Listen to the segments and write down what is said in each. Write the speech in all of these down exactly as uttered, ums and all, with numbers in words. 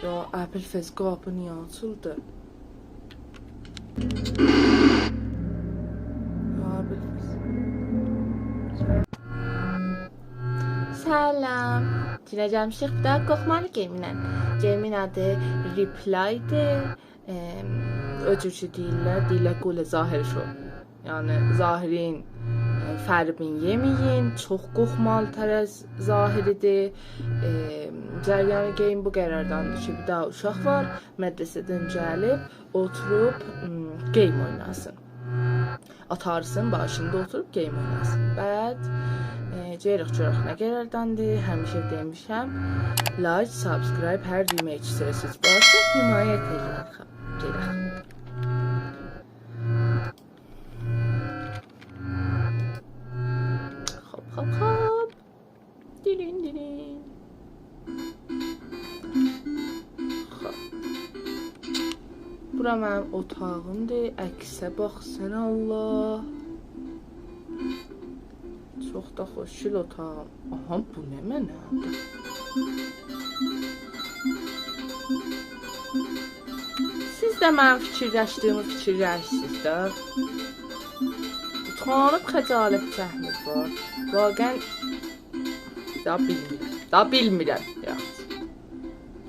یا ابوالفضل، قاپی نییه آچیلدی؟ یا ابوالفضل. سلام. دونن گلمیشیک بیر دانا قورخمالی گیمینن. گیمین آدی Replyدیر. ام، او جور کی دئییرلر، دئییرلر قول ظاهر شو. یعنی ظاهرین، ائ، فریبین یئمه‌یین، چوخ قورخمالی‌تر از ظاهریدیر. ائ، جریان گیم بو قرارداندیر کی، بیر دانا اوشاق وار، مدرسه‌دن گلیب، اوتوروب، م، گیم اویناسین. آتاریسین باشیندا اوتوروب گیم اویناسین. بعد، ائ، گؤرک، گؤرک نه قرارداندیر. همیشه دئمیشم، لایک، سابسکرایب، هر دویمه کی سؤزسوز باسین، حمایت ائله‌یین. گئدک. هاپ، هاپ، هاپ. دیرین، دیرین. خب. بورا منیم اوتاغیمدیر. عکسه باخسان، الله. چوخ دا خوشگل اوتاغیم. آها، بو نمنه‌دیر؟ سیز ده منیم فیکیرلشدیگیمی فیکیرلشیرسینیز ده. اوتانیب خجالت چکمیر بو. واقعاً دا بیلمیرم. دا بیلمیرم. یاخشی.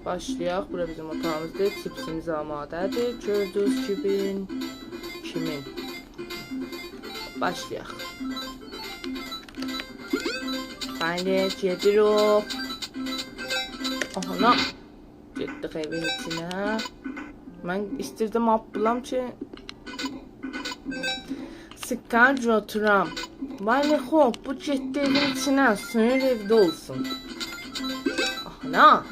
باشلایاق. بورا بیزیم اوتاغیمیزدیر. چیپسیمیز آماده‌دیر. گؤردویونوز کیمین. کیمین. باشلایاق. بلی، گئدیریک. آها، نه؟ گئتدیک ائوین ایچینه. من ایستیردیم آپپیلام کی، سیککه‌نی گؤتورم. ولی خوب، بو گئتدی ائوین ایچینه، سونرا ائوده اولسون. آها، نه؟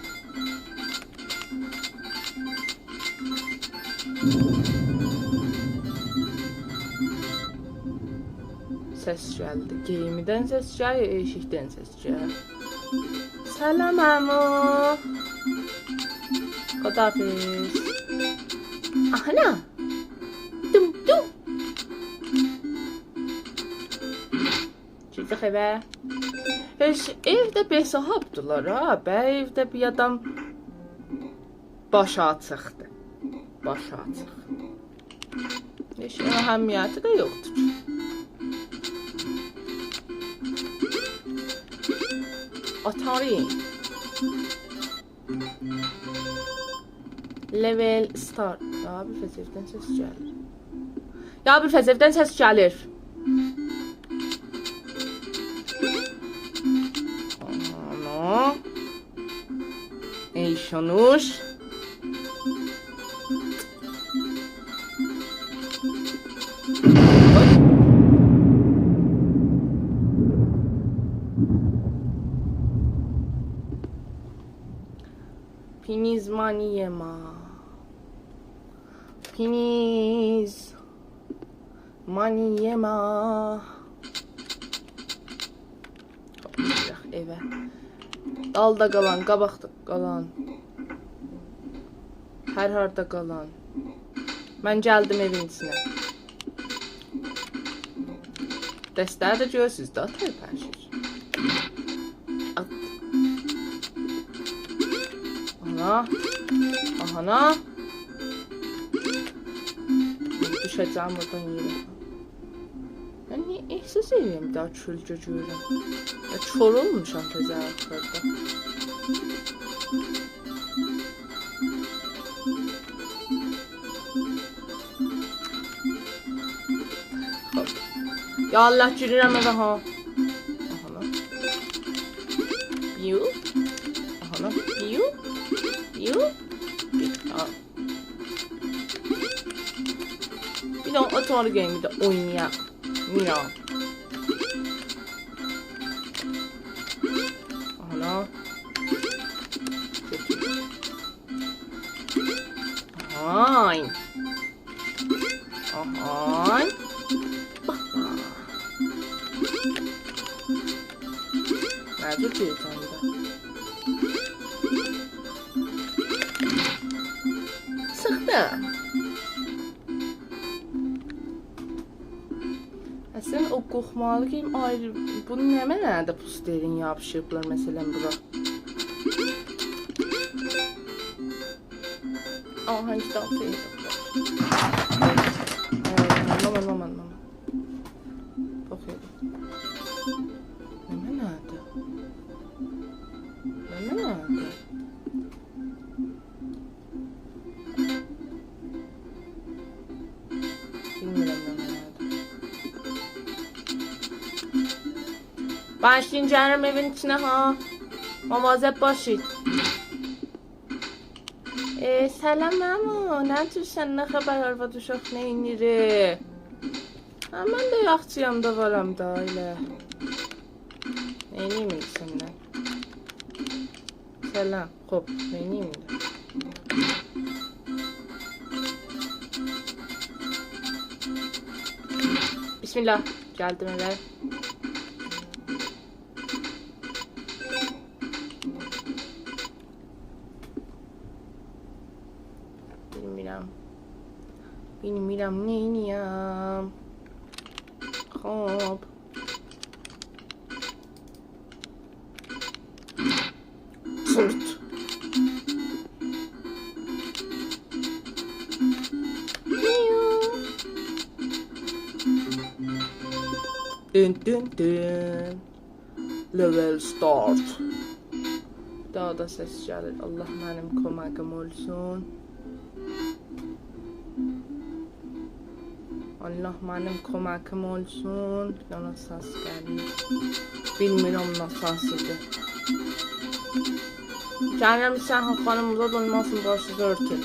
سس گلدی. گیمیدن سس گلیر، ائشیکدن سس گلیر. سلام، عمو. خداحافظ. آها، نه؟ دوم، دوم. گیردیک ائوه. هئچ، ائو ده بی‌صاحابدیلار ها. به، ائوده بیر آدام باشی آچیقدیر. باشی آچیق. هئچ اهمیتی ده یوخدور. آتاری. Level start. یا ابوالفضل، ائودن سس گلیر. یا ابوالفضل، ائودن سس گلیر. آنا. ای شانوش. پینیز مانی یئمه. پینیز مانی یئمه. خب، گئدک ائوه. دالدا قالان، قاباقدا قالان. هر هاردا قالان. من گلدیم ائوین ایچینه. دسته‌یه ده گؤرورسوز ده، ترپشیر. آت. آنا. آهانا. دوشه‌جم بورادان یئره. من نییه احساس ائدیرم، بیر دانا کؤلگه گؤرورم؟ یا، کور اولموشام تزه آخیردا. خب. یا الله، گیریرم ائوه ها. آهانا. بیو. آهانا. بیو. بیو. آ. بیر دانا آتاری گئیمی ده اوینایاق. میرا. آهانا. آهای. آهای. باخ، باخ. نه جور گئده‌جم ده؟ سیخدیم. اصلاً او قورخمالی گیم آیری، بونو نمنه‌دیر پوسترین یاپیشیبلار، مثلاً، بورا؟ آهنگدان پیدا. مامان، مامان، مامان. باخ ائله. نمنه‌دیر؟ نمنه‌دیر؟ بیلمیرم نمنه‌دیر. باشلایین، گلم ائوین ایچینه ها. مواظب باشین. ائ، سلام عمو، نه جورسن، نه خبر، آرواد اوشاق نئینیر؟ هه، من ده یاخشی‌یام دا، وارام دا ائله. نئینییم ایندی سندن؟ سلام، خوب، نئینییم ایندی؟ بسم الله، گلدیم ائله. بیلمیرم. بیلمیرم نئینییم. خوب. فورت. دون دون دون. Level start. داها دا سس گلیر. الله منیم کمکیم اولسون. الله منیم کمکیم اولسون. بیر دنه سس گلیر. بیلمیرم نه سسی‌دیر. گلیرم، سهر خانیم، زاد اولماسین، باشینیزی اؤرتون.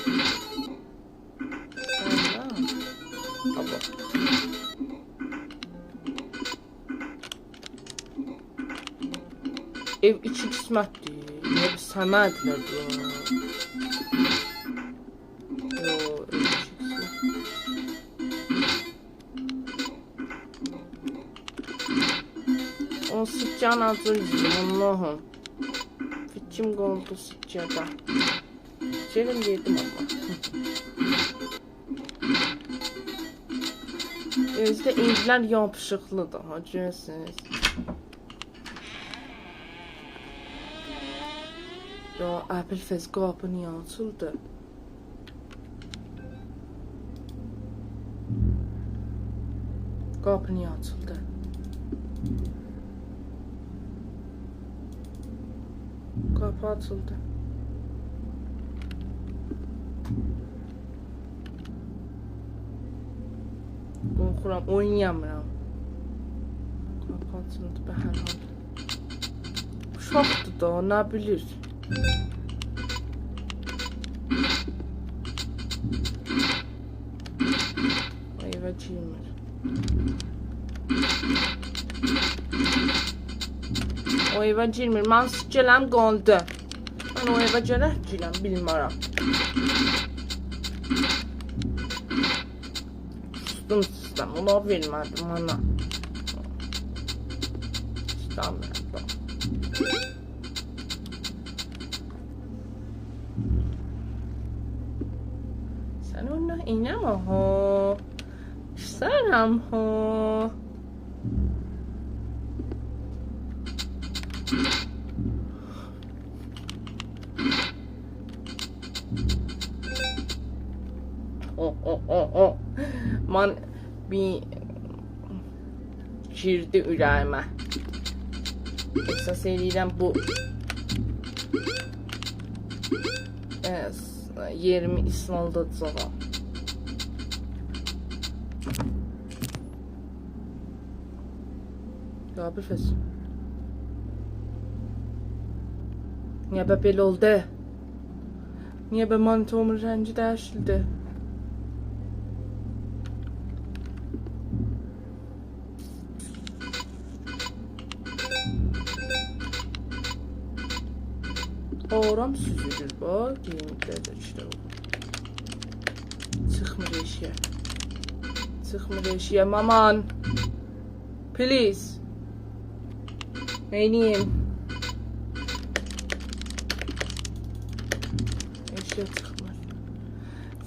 آللاه. بابا. ائو ایکی قسمتدیر. نه بیر سمدلر بو. یو، ائو ایکی قسمت. او سکه‌نی آجیرام، آللاهیم. فیکریم قالدی سکه‌ده. گلین، یئدیم آمما. اؤزو ده ایندیلر یاپیشیقلی‌دیر ها، گؤرورسونوز. یا، ابوالفضل، قاپی نییه آچیلدی؟ قاپی نییه آچیلدی؟ قاپی آچیلدی. قورخورام، اوینایامیرام. قاپی آچیلدی، به هر حال. اوشاقدیر دا، نه بیلیر. او ائوه گیرمیر. او ائوه گیرمیر. من سکه‌لریم قالدی. من او ائوه گرک گیرم، بیلمیرم. سیستم، سیستم. اونا وئرمه‌دیم، آنا. ایسته‌میرم دا. سن اونونلا اویناما ها. ایسته‌ییرم ها. او، او، او، او. من بیر گیردی اوره‌ییمه. احساس ائله‌ییرم بو، ائ، س-، یئریمی ایسفالتلایاجاغام. یا ابوالفضل. نییه به بئله اولدو؟ نییه به مانیتورومون رنگی دییشیلدی؟ آرام سوزولور، باخ، گئییمده ده ایشته او. چیخمیر ائشییه. چیخمیر ائشییه، مامان. Please. نئینییم؟ ائشییه چیخمیر.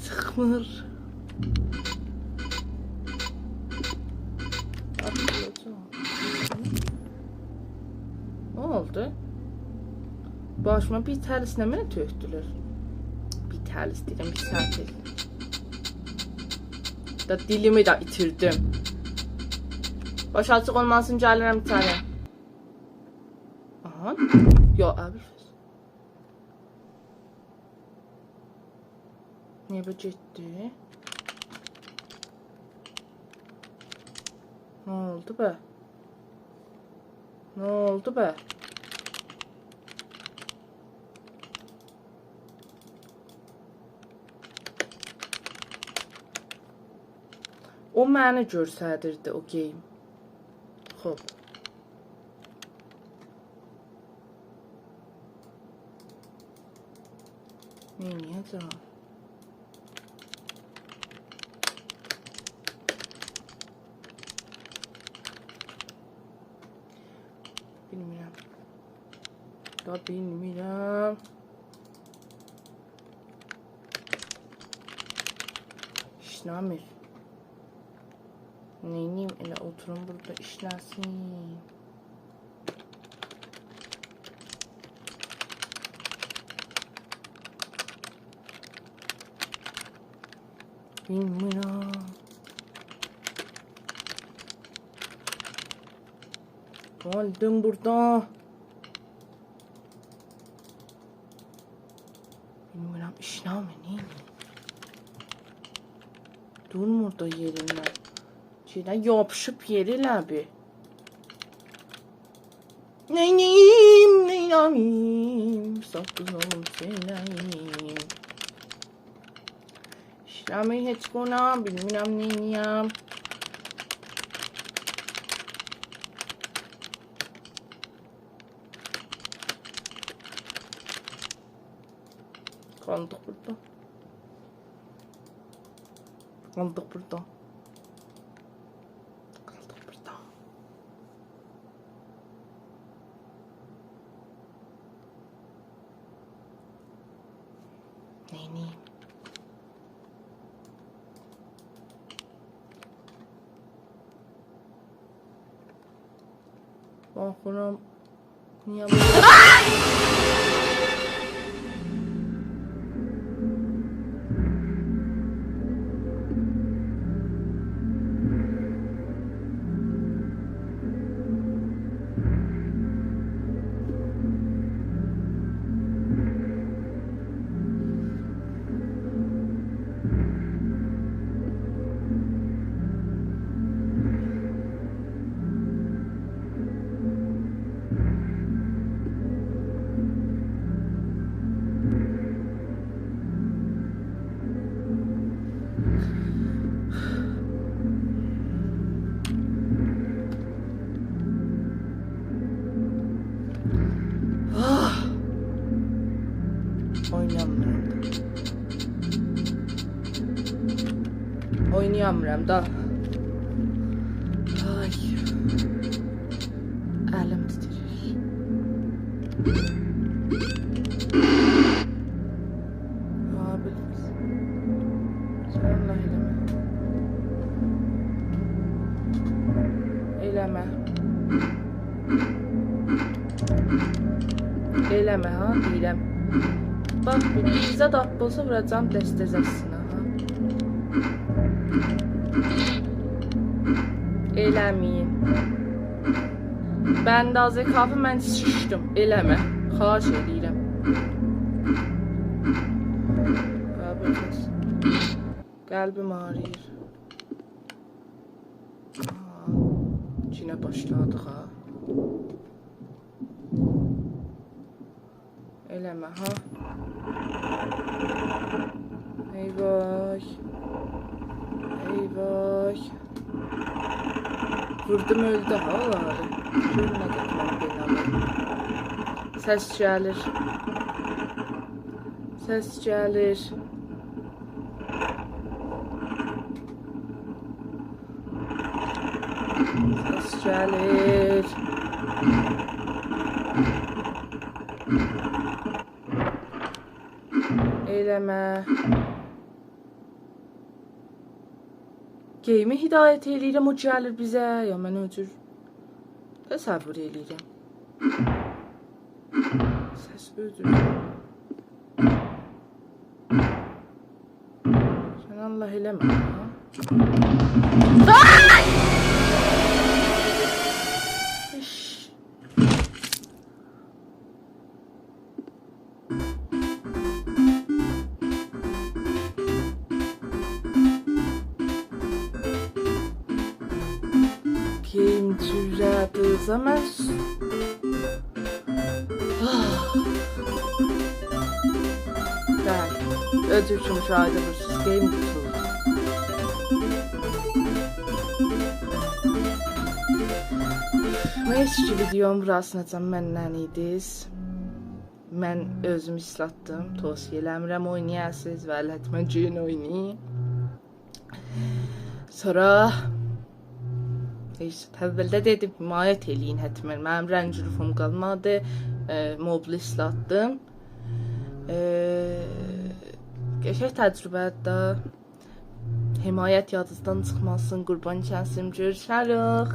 چیخمیر. آخ، نه اولدو؟ باشیما بیر تلیسیم نمنه تؤکدولر؟ بیر کلس دئییرم، بیر ساعت ائله‌ییر. دا دیلیمی ده ایتیردیم. باش آچیق اولماسین، گلیرم ایچری. آها. یا، ابوالفضل. نییه بو گئتدی؟ نه اولدو به؟ نه اولدو به؟ او منی گؤرسدیردی، او گیم. خوب. نئینیه‌جم؟ بیلمیرم. دا بیلمیرم. ایشله‌میر. نئینییم؟ ائله اوتوروم بورادا ایشله‌سین. بیلمیرم. قالدیم بورادا. بیلمیرم، ایشله‌میر، نئینییم؟ دورمور دا یئریندن. شئیده یاپیشیب یئری ائله بیل. نئینییم، نئینه‌ییم؟ ساققیز اولوب نئینه‌ییم؟ ایشله‌میر هئچ قونا، بیلمیرم نئینییم. قالدیق بورادا. قالدیق بورادا. قالدیق بورادا. نئینییم؟ باخیرام. نییه بو؟ آه. اوینامیرام دا. اوینایامیرام دا. آی. الیم تیتریر. آ، بیلمیرسن. سن الله ائله‌مه. ائله‌مه. ائله‌مه ها، دئییرم. باخ، بیر، بیر زاد آتدی اولسا ووراجاغام دسته‌زه‌سینه ها. ائله‌مه‌یین. به اندازه کافی من شیشدیم. ائله‌مه. خواهش ائله‌ییرم. قابیل کس. قلبیم آغرییر. آها، یئنه باشلادیق ها. ائله‌مه ها. ای وای. ای وای. ووردوم، اؤلدو ها اونلاری. گؤر نه قدر من بئله. سس گلیر. سس گلیر. سس گلیر. ائله‌مه. گیمی هدایت ائله‌ییرم، او گلیر بیزه. یا من او جور تصور ائله‌ییرم. سس اؤزو. الله ائله‌مه. آی! ایش. گیم جوره‌دیر، زامان. بلی، اؤزونوز اوچون مشاهده بویورورسونوز، گیم قوتولدو. مرسی کی ویدیونون بوراسیناجان منن ایدینیز. من اؤزوم ایسلاتدیم، توصیه ائله‌میرم اوینایاسینیز، ولی حتماً گیرین اوینایین. سونرا، هئچ، اوّلده دئدیم، حمایت ائله‌یین حتماً. منیم رنج روفوم قالمادی، ائ، موبایل ایسلاتدیم. ائ، قشنگ تجربه‌دیر ده. حمایت یادینیزدان چیخماسین، قوربان کسیم، گؤروشریک.